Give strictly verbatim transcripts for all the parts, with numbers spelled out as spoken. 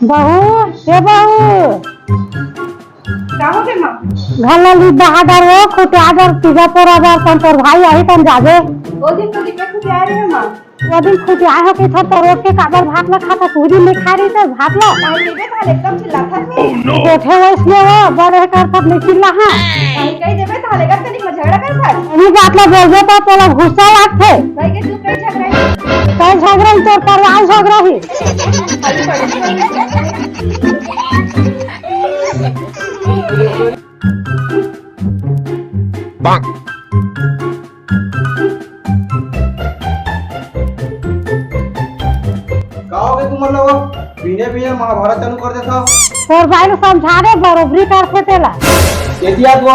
बहू, ए बहू। का हो गे माँ? घर ला लीप बहा डर वो, खुटिया डर, तीजा पोरा बर, तन तोर भाई आही तन जाबे। ओ दिन तो लिपे खुटिया रहे माँ। ओ दिन खुटिया हो के था, तो रोक के काबर भात ला खाता, तू दिन नहीं खा रही था भात ला। नहीं लेबे था, एकदम चिल्लाता है। कोठे वैसने वो, बड़े कर तब नहीं चिल्ला, हाँ। नहीं कही देबे था, लेकर तनिक में झगड़ा कर था। नहीं बात ला बोल दे तो तोला गुस्सा लागथे। भाई के तू कहीं झगड़ा ही। कहीं झगड़ा ही, तोर परिवार झगड़ा ही। का हो गे तुमन लोग? बिने बिने महाभारत चालू कर देथव। तोर भाई ला समझा दे, बरोबरी करथे तेला। के दिया तू?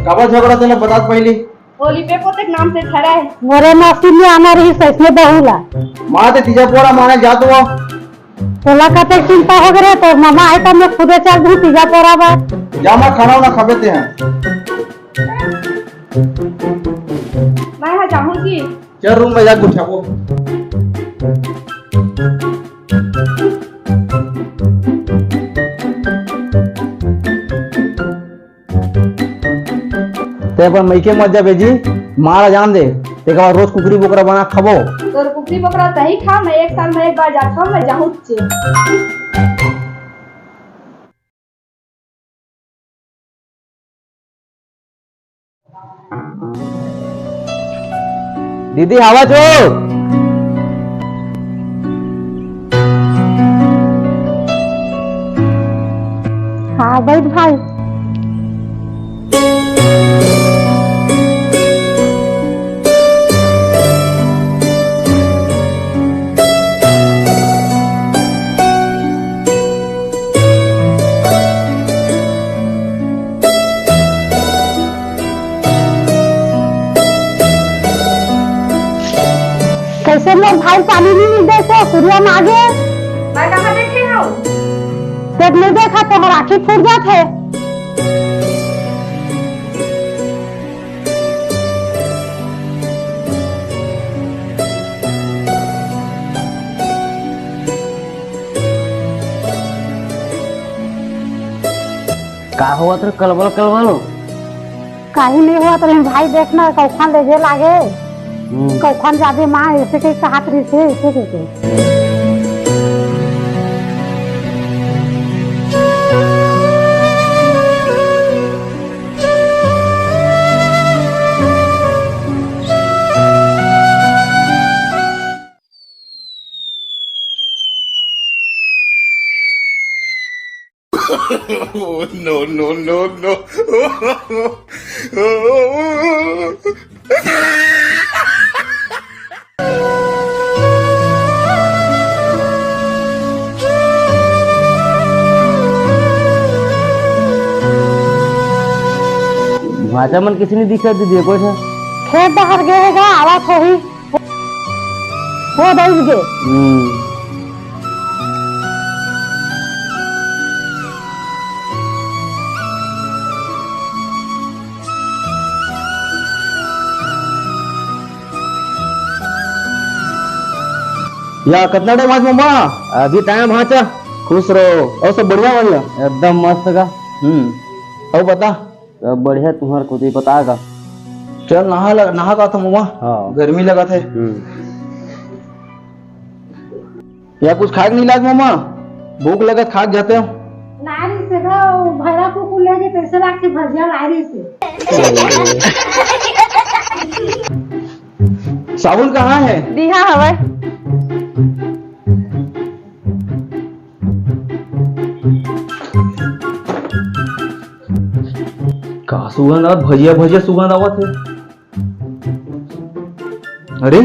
काबर झगड़ा तेला बतात पहिली? वो लिपे पोते के नाम से झगड़ा है। मोरे नसीब में आना रहिस अइसने बहू ला। माँ ते तीजा पोरा माने जात वो। तोला कतेक चिंता हो गे रे, तोर ममा आही त मैं खुदे चल दूँ तीजा पोरा बर। जा माँ, खाना वाना खाबे ते हैं। मैं हा जाहूँ जी। चल रूम में जा गुठिया को। ते अपन मइके मत जा बेजी, माँ ला जान दे। तेकर बाद रोज कुकरी बोकरा बना खाबो। तोर कुकरी बोकरा तही खा, मैं एक साल में एक बार जाथव, मैं जाहूँ चे। दीदी, हवा छो। हाँ, बैठ भाई। कइसे मोर भाई पानी नहीं मिल दे से कुरिया में आगे? मैं कहाँ देखे हूँ? तें नहीं देखा तो मोर आँखी फूट जात है। का होवत रे कलबल कलबल? काही नहीं होवत रहे भाई, देखना कौखन ले जे लागे। हम्म। कौखन जाबे माँ, ऐसे के कहत रही से, ऐसे के, के। No, no, no, no। भांचा मन किसे नहीं दिखा दीदी, कोई था? खेत डहर गए हे गा, आवत होही। हो दई गे। हम्म। या कतना टाइम आज मम्मा? अभी टाइम भांचा। खुश रहो। और सब बढ़िया, बढ़िया? एकदम मस्त का। हम्म। और बता? सब बढ़िया तुम्हार खुद ही बता का। चल नहा लग, नहा का था मम्मा। हाँ। गर्मी लगा थे। हम्म। या कुछ खाए के नहीं लाग मम्मा? भूख लगत खाक जाते हो। लारी से गा, वो भैरा कुकुर लेगे, तैसे लाग के भजिया लारी से। साबुन कहाँ है? दिहा हवय। का सुगंध आवत, भजिया भजिया सुगंध आवत हे। अरे,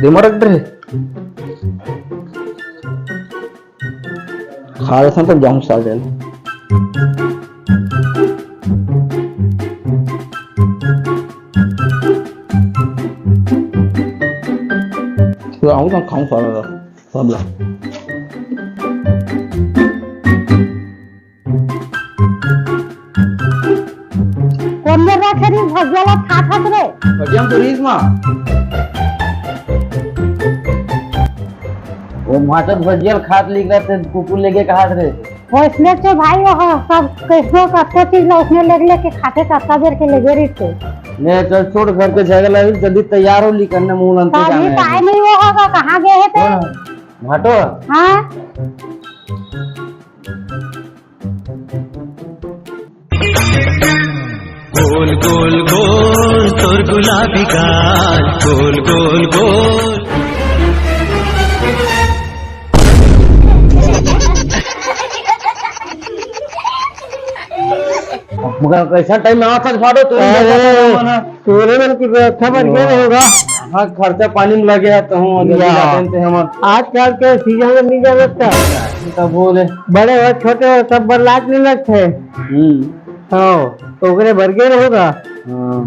देमा रख रहे। खा लेथन तब जाऊं साल रेल। तो आऊं तो खाऊं साल रेल। सब ला। कोन मेर रखे रहिस भजिया ला खात हस रे? भजिया म तो रहिस माँ। वो भांटो भजिया ल खात लिख रहा थे, कुकुर लेके कहा थे। वइसने तो भाई, वो ह-, सब कइसनो कतको चीज ला वइसने लेग लेग के खाथे, कतका बेर के लेगे रहिथे। ले चल, छोड़ घर के झगड़ा, जल्दी तैयार हो, निकलने मुंह लंते अभी जाना है। टाइम ही वो होगा, कहाँ गए हे ते? कौन? भांटो? हाँ। गोल गोल गोल तोर गुलाबी गाल, गोल गोल गोल। मगर कैसा टाइम में आवत हस भांटो, तू ही अरे, बता दे ना। तोरे मन की व्यवस्था बढ़िया रहे होगा। हाँ, खर्चा पानी में लगे है तो हूँ, जल्दी या। जाते हैं हम। आजकल के सीजन में नहीं जाना था। तब बोले। बड़े हो, छोटे हो, सब बरलात नहीं लगते। हम्म। हाँ, तो ओकरे बर गे रहोगा। हाँ।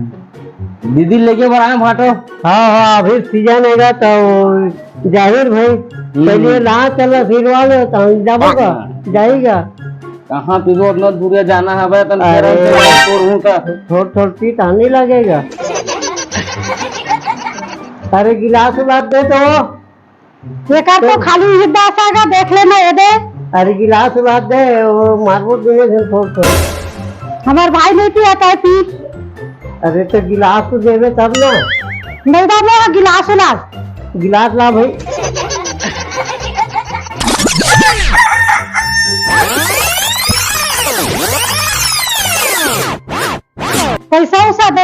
दीदी लेके बर आए भांटो। हाँ, हाँ, अभी सीजन आएगा तो जाहिर भाई, हम्म। पहले ला चल आशीर्वाद हो, तो हम जाबो का, हाँ। जाएगा। कहाँ पीबो, उतना दूर जाना है भाई, तन अरे। फेरन से तोड़ हूँ का। थोड़, थोड़ पी तो नहीं लगेगा। अरे गिलास उलास दे तो। एकर तो खाली ही दस आगा, देख लेना ये दे। अरे गिलास उलास दे, वो मारबो दुनिया झन थोड़ थोड़। हमार भाई नहीं पिया, काय पी? अरे तो गिलास तो देवे तब ना। नहीं दे वो गिलास उलास। गिलास ला भाई। पैसा उसा दे।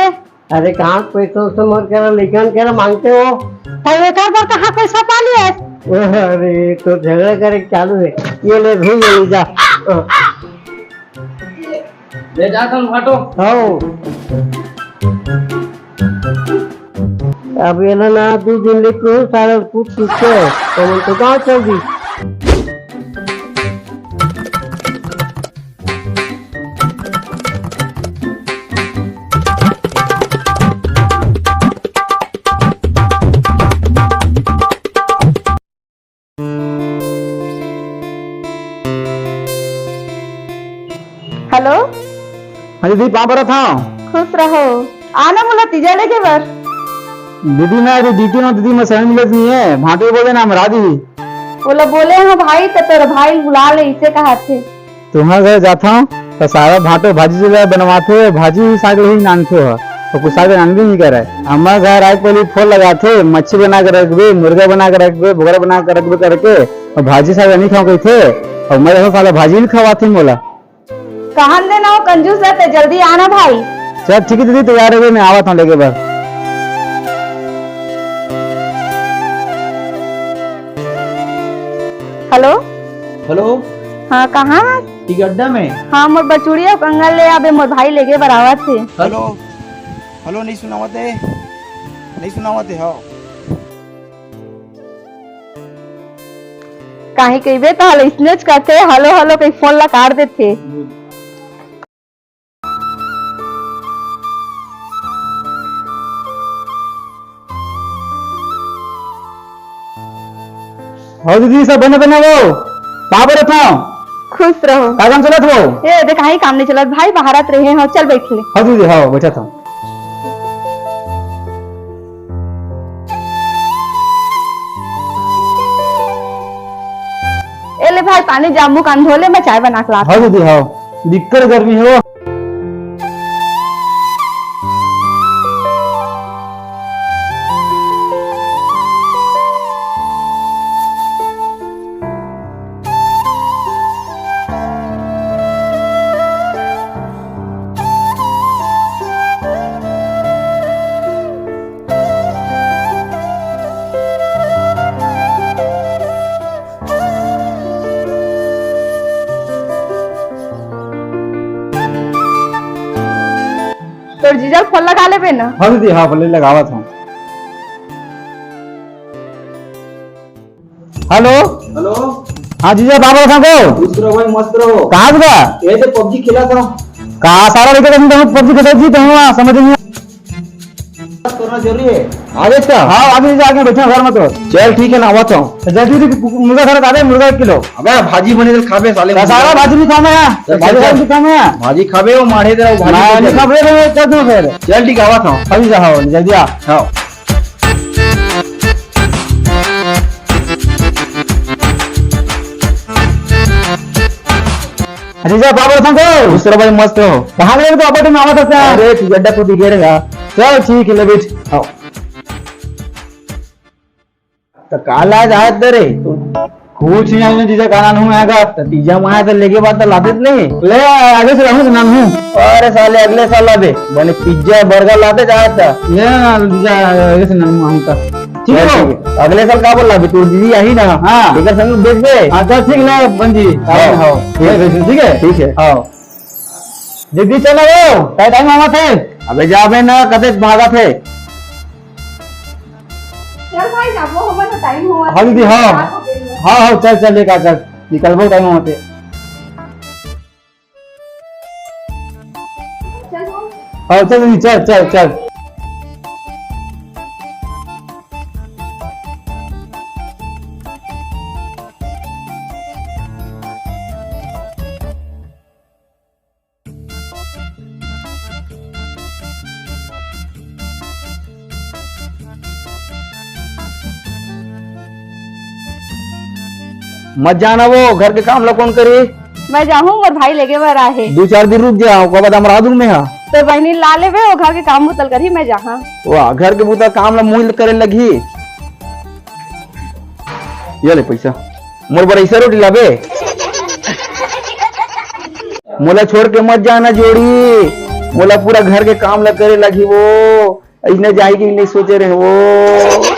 अरे कहाँ पैसा उसा मोर करा, लइकन करा मांगते हो? तो एकर बर कहाँ पैसा पा लिए? अरे तो झगड़ा करे चालू है, ये ले भाई, ये ले जा। ले जा तुम हटो। आओ। अब ये ना, ना दो दिन ले क्यों सारा कुछ कुछ है, तो मन तो गाँव चल दी। हेलो। हाँ दीदी, पाँव परत हँव। खुश रहो। आना मोला तीजा लेगे बर। दीदी, मैं अभी ड्यूटी में, दीदी, मैं समय मिलत नहीं है। भांटो बोले ना, हम राजी। बोला बोले, हाँ भाई, तो तोर भाई बुला ले, इसे कहा थे। तुम्हार घर जाथव, त सारा भांटो भाजी ला बनवाथे, भाजी साग ला ही नानथे ह, अउ कुछ साग नानबे नइ करय। हमर घर आए के पहिली फोन लगाथे, मच्छी बना के रखबे, मुर्गा बना के रखबे, बोकरा बना के रखबे करके, अउ भाजी साग नइ खाव कहिथे, अउ मैं देखो साला भाजी नइ खवाथे मोला। कहन दे ना हो कंजूस रहते, जल्दी आना भाई। चल ठीक है दीदी, तैयार रहिबे, मैं आवत हँव लेगे बर। हेलो। हेलो। हाँ, कहाँ हस? टिकड्डा में। हाँ, मोर बचुड़िया कंगन ले आबे, मोर भाई लेगे बर आवत हे। हेलो, हेलो, नहीं सुनावत हे, नहीं सुनावत हे, हाँ। काहे कहिबे त हल इसनेच करथे, हेलो, हेलो कहि फोन ला काट देथे। हो दीदी, सब बने बने हो? का बरत हो? खुश रहो। का काम चलत हो? ए, देख, काहीं काम नहीं चलत भाई, बाहरत रहे हो, चल बैठ ले। हो दीदी, हो, बैठत हो। ए ले भाई, पानी जाम, मुंह कान धो ले, मैं चाय बना के लात हो हूँ। दीदी, हो, दिक्कत गर्मी हो। तोर जीजा ल फोन लगा लेबे ना। हाँ दीदी, हाँ, बोले लगावत हूँ। हेलो। हेलो। हाँ जीजा, बाबा था को? खुश रहो भाई, मस्त रहो। कहाँ से बा? ये तो पबजी खेला था। कहाँ सारा लेके तुम, तुम पबजी खेला जी, तुम वहाँ समझ नहीं। करना जरूरी है। आगे क्या? हाँ, आगे जा, आगे बैठा घर में तो। चल ठीक है ना, आवत हूँ। तो जल्दी से मुर्गा सारा डाले, मुर्गा एक किलो। अबे भाजी बने तो खाबे साले, तो सारा मुर्गा। भाजी नहीं खाना है। चल, भाजी चल, सारा चल। नहीं खाना है। भाजी खाबे, वो मारे दे रहा हूँ, भाजी मैं नहीं खाबे। खाबे, तो कर दो फिर। चल ठीक है, आवत हूँ। अभी जाओ, जल्दी आ। हाँ। जीजा, बाबर संग हो? दूसरा भाई मस्त हो। कहाँ गए तो अब्बा, तुम आवा था क्या? अरे, तू गड्ढा को दिखे रहेगा। चल, ठीक है, ले बैठ। आओ। तो काला आज आए तेरे? कुछ नहीं, आज जीजा का नाम हूँ आएगा। तो तीजा माया तो लेके बात तो लाते नहीं। ले, आगे से रहूँ, नाम हूँ। अरे साले, अगले साल लाबे। बने पिज्जा, बर्गर लाते जाए था। ले ना, जीजा, आगे से नाम हूँ आऊँ का। ठीक है, ठीक है। अगले साल का बोल लाबे? तू दीदी आई ना? हाँ। एकर संग बेच दे। हाँ, चल ठीक ना, बन जी। हाँ, हाँ। ठीक है, ठीक है। हाँ। जल्दी चल ना वो, टाइम, टाइम आवा थे। अबे जाबे ना, कते भागा थे। चल भाई, जाबो, हमर तो टाइम हुआ हाँ दीदी, हाँ। रात हो गई है। हाँ, हाँ, चल, चल, लेकर चल, निकलबो टाइम होते। चल भाई। हाँ, चल दीदी, चल, चल, चल। मत जाना वो, घर के काम ला कौन करी? मैं जाहूँ, मोर भाई लेगे बर आहे। दू चार दिन रुक जा, ओकर बाद हम रह दूँ मैं हा। तो बहिनी ला लेबे, वो घर के काम बुतल करही, मैं जाहाँ। वाह, घर के बुता काम ला मुहिल करे लगही। ये ले पैसा, मोर बर ऐसा रोटी लाबे। मोला छोड़ के मत जाना जोड़ी, मोला पूरा घर के काम ला करे लगही वो। ऐसने जाए के नहीं सोचे रहे वो।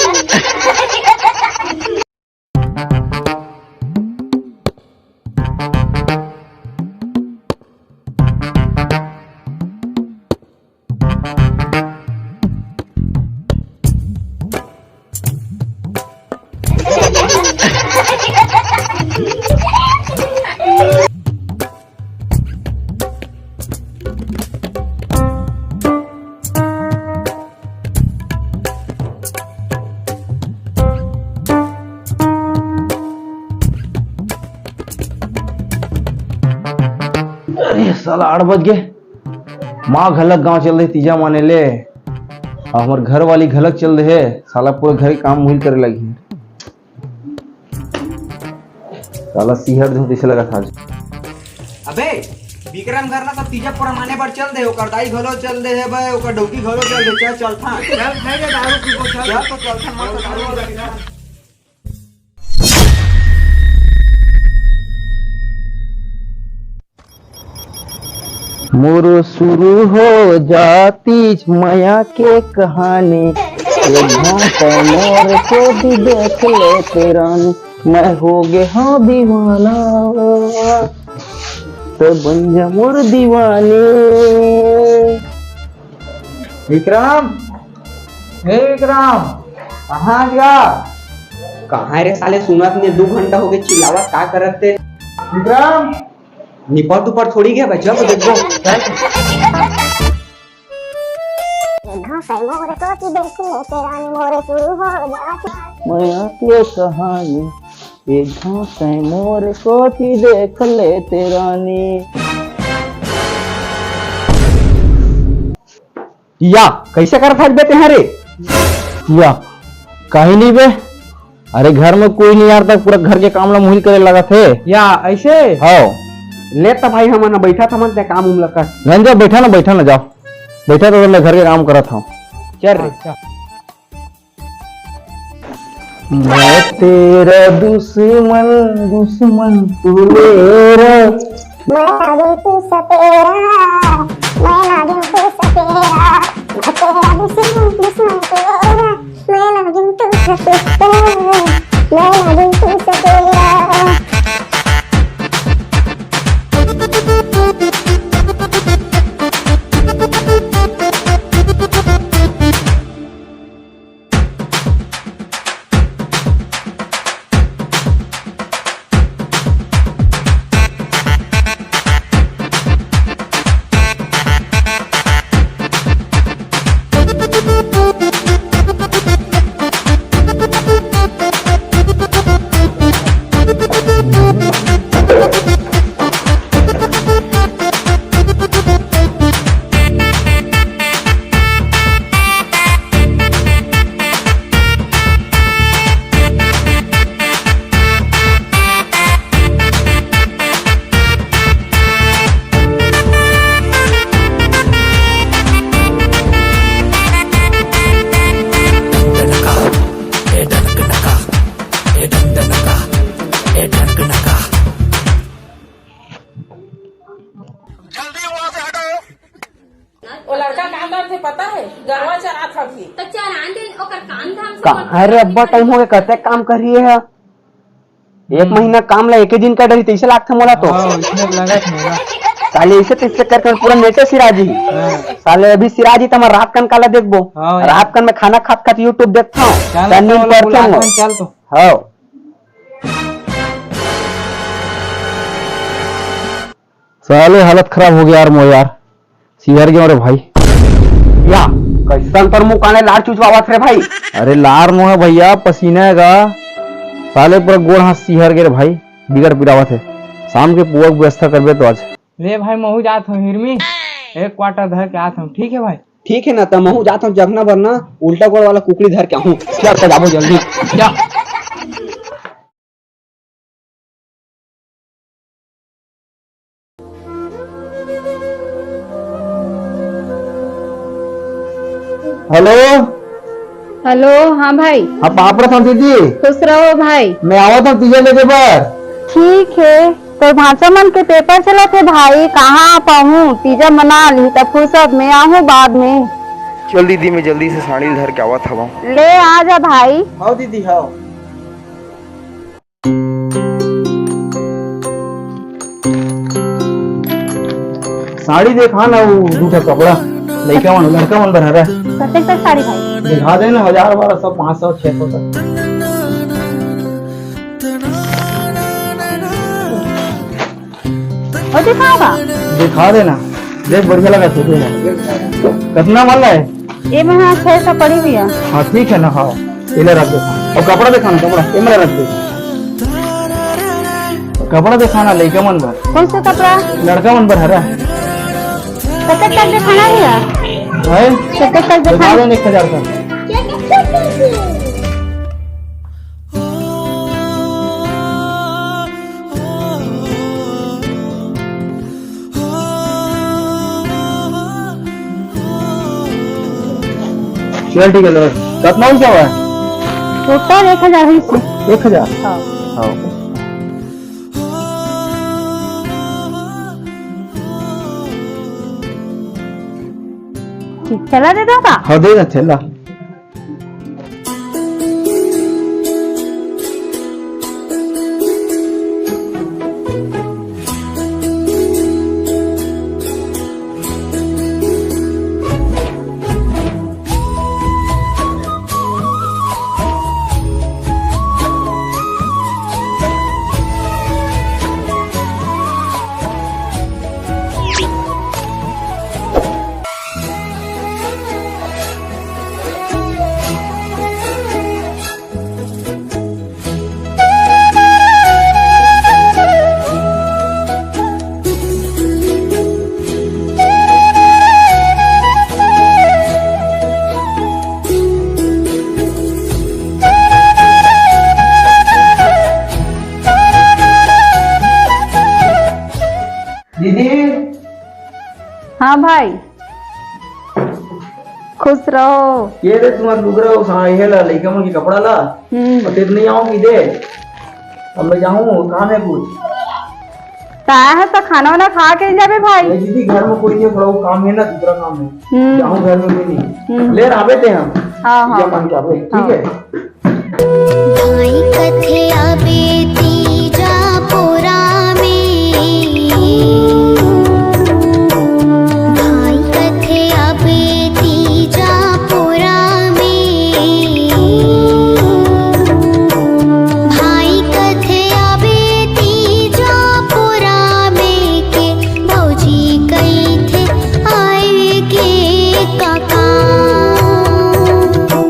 अरे साला, आठ बज गे। माँ घलक गाँव चल दे तीजा माने ले, अउ हमर घर वाली घलक चल दे हे। साला पूरा घर के काम मुहिल करे लगी। साला सिहर दूं तइसे लगत हे आज। अबे, विक्रम घर ना सब तीजा पोरा माने बर चल दे, ओकर दाई घलो चल दे हे बे, ओकर डौकी घलो चल दे, चल, चल था। चल, खाए के दारू पीबो, चल। चल तो चल था, मस्त दारू वाला। मोर शुरू हो जातिस मया के कहानी, एक घांटा मोर कोती देख ले ते रानी, मैं हो गे हंव दीवाना, ते बन जा मोर दीवानी। विक्रम, हे विक्रम, कहाँ गा? कहाँ रे साले, सुनत नहीं, दू घंटा हो गे चिल्लावत, का करत ते? विक्रम, निपट उपट थोड़ी गे बच्चा को देखो। एक घांटा मोर कोती देख ले ते रानी, मोर शुरू हो जातिस। मया के कहानी, एक घांटा मोर कोती देख ले ते रानी। या, कइसे करत हस बे तेंहा रे? या, कहीं नहीं बे। अरे घर में कोई नहीं यार, तक पूरा घर के काम ला मुहिल करे लगत हे। या, ऐसे? हव। ले त भाई हमन बैठा थमन ते काम उम ला कर। नहीं जाओ, बैठा ना, बैठा ना, जाओ। बैठा तो मैं घर के काम करत हूँ। चल रे। अच्छा। मैं तेरा दुश्मन, दुश्मन तू मेरा। मैं ना दूं तू सपेरा, मैं ना दूं तू सपेरा, मैं तेरा दुश्मन, दुश्मन तू मेरा, मैं ना दूं तू सपेरा, मैं ना दूं तू सपेरा। अरे अब्बा, टाइम हो गया, कते काम कर रही है? एक हम्म। महीना काम ला एके दिन का डरी, तैसे लागथे मोला तो। हाँ, इसमें लगा था मेरा। साले इसे तैसे करके पूरा नेटे सिराजी। हाँ। साले अभी सिराजी त मैं रात कन काला देखबो। हाँ यार। रात कन मैं खाना खात खात YouTube देखता हूँ। चल, त नींद चल, पड़थे बुलात मोर। हन, चल तो। हाँ। साले हालत खराब हो गया यार मोर यार, सिहर गयो रे भाई। या, कैसन तोर मुंह काने लार चुचवावत रे भाई? अरे लार नो है भैया, पसीना है गा। साले पूरा गोड़ हाथ सिहर गे रे भाई, बिगड़ पिरावत है। शाम के पुआ के व्यवस्था करबे तो आज। ले भाई, महू जात हूँ हिरमी, एक क्वार्टर धर के आत हूँ, ठीक है भाई? ठीक है ना, त महू जात हूँ जगना बर ना, उल्टा गोड़ वाला कुकड़ी धर के आहूँ। चल, त जाबो जल्दी। जा। हेलो। हेलो, हाँ भाई। हाँ, पापड़ था दीदी। खुश रहो भाई। मैं आवत हूँ तीजा लेके बर। ठीक है, तो भांचा मन के पेपर चलत हे भाई, कहाँ पाहूँ? तीजा मना ली त फुर्सत में आहूँ बाद में। चल दीदी, मैं जल्दी से साड़ी धर के आवत हवँ। ले आ जा भाई। हाँ दीदी, हाँ। साड़ी देखा ना, वो दू ठो कपड़ा, लइका मन, लड़का मन बर हरा। कतेक तक साड़ी भाई? दिखा दे ना, हजार बारह सौ, पाँच सौ, छह सौ तक। और दिखाओगा? दिखा देना, देख बढ़िया लगा थे। कितना वाला है? ये में हाँ छह सौ पड़ी हुई है। हाँ ठीक है ना, हाँ। ये ले रख दे। और कपड़ा दिखा ना, कपड़ा ये मेरा रख दे। कपड़ा दिखा ना, लइका मन बर। कौन सा कपड़ा? लड़का मन बर हरा। कतक तक दिखाना भैया? है? कतक तक दिखा दिखाना? देना एक हजार का। चल ठीक है, ले। कितना हो गया? टोटल एक हजार है इसमें। एक हजार? हाँ। हाँ। ठीक, चला दे दो का? हाँ, दे ना, चला। दीदी। हाँ भाई, खुश रहो। ये रे तुम्हार लुगरा, वो साढ़े ला, लइका मन के कपड़ा ला। हम्म। और तेरे नहीं आऊंगी दे, अब मैं जाऊँ, काम है कुछ। ता है तो खाना वाना खा के जाबे भाई। नहीं दीदी, घर में कोई नहीं, थोड़ा वो काम है ना, दूसरा काम है। हम्म। जाऊँ, घर में कोई नहीं। हम्म। ले आबे ते हम। हाँ, हाँ। ये मान के आबे, ठीक हाँ। है?